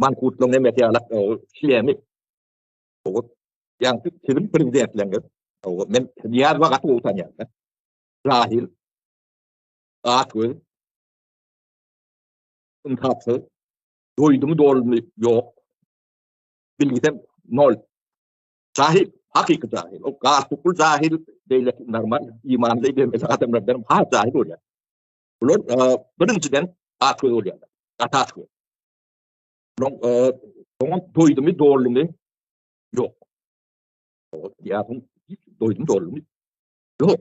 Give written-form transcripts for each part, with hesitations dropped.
Mankurtlaryň nemesi ýalak şlemi. Ýagny siziň prezidentleriňiz, men Nyýazowa gaty gowy tanýan. Jahil, açgöz, ynsapsyz, doýdumy doldumy ýok, bilgisem nol. Jahil, hakyky jahil. O galstukly jahil, beýleki normal imanly demeli adamlardan has jahil bolýar. Bular birinjiden açgöz bolýarlar. Gaty açgöz. Onuň doýdumy doldumy ýok. Ýa-da doýdumy doldumy ýok.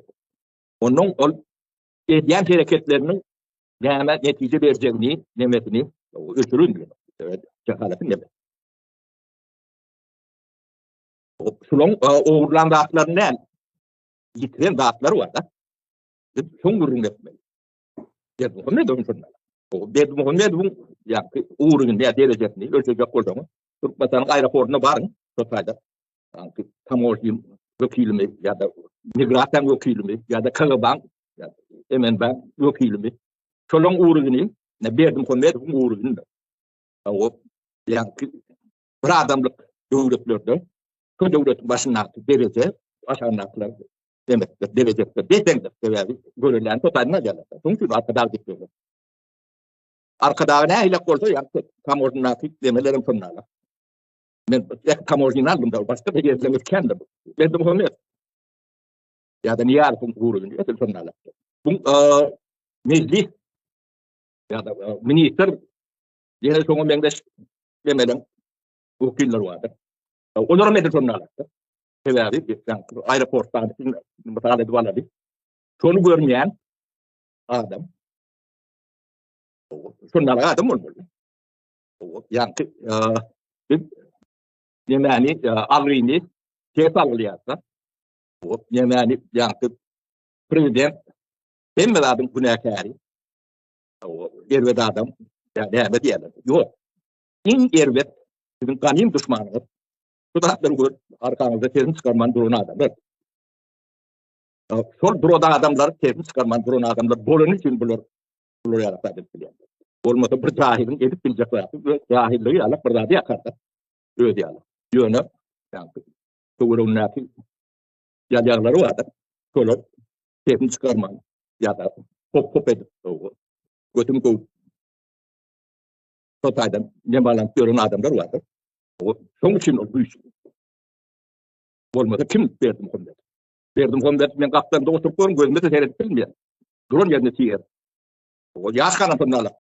Onuň ol edýän hereketleriniň näme netije berjegini, nemesini öçürin bilen. Jahalatyň neme. Şulaň ogurlan zatlaryny däl, ýitiren zatlary bar-da. Biz şoň gürrüň etmeli. Berdimuhamedowyň şonda. Berdimuhamedowyň ýa-da ugruny ýa derejesini ölçejek bolsaňyz, Türkmenistanyň aeroportuna baryň, şo taýda tamožniň wekilimi ýa-da migrasiýanyň wekilimi ýa-da KGB-nyň ýa-da MNB-nyň wekilimi, şolaryň ugruny Berdimuhamedowyň ugruny o ýa-da bir adamlyk döwletlerde şu döwletiň başyndaky dereje aşagyndakylar demekdir, derejesidir. Deseňdir, sebäbi görülýän totaýdan alýarlar. Şonuň üçin Arkadag diýip ýörler. Arkadagy nähilek bolsa, ýa tamožndaky demelerem şonda. Men tamožnyny aldym da, başga bir ýerden kändir. Berdimuhamedow. Ýa-da Nyýazowyň ugruna edil şonda. Bu mejlis ýa-da ministr ýene şoňa meňzeş demeleň wekiller bardyr. Olaram edil şonda. Sebäbi aeroportda mysal edip alaly. Şony görmeýän adam şonda adam bolmaly. Ýagny biz nemäni algyny ters algylýarys. Nemäni ýagny prezident hemme zadyň günäkäri. Erbet adam näme diýerler? Ýok. Iň erbet siziň ganym duşmanyňyz Şu zatlary görüp, arkaňyzda sesini çykarman duran adamlar. Şol duran adamlar, sesini çykarman duran adamlar bolany üçin bular bular ýaly zat edip bilýärler. Bolmasa bir jahiliň edip biljek zady, öz jahilligi ýaly bir zady ýakarda. Öz ýaly. Ýöne ýa-ni töweregindäki ýalýaglary bardyr. Şolar sesini çykarman ýa-da hop-hop edip, götüni köwüp şo taýdan nemalanyp ýören adamlar bardyr. Şoň üçin ol güýçli. Bolmasa kim Berdimuhamedow? Berdimuhamedow men gapdalynda oturyp görün, gözüme-de seredip bilmeýän. Duran ýerinde siýer. O ýaş kanatynda alar.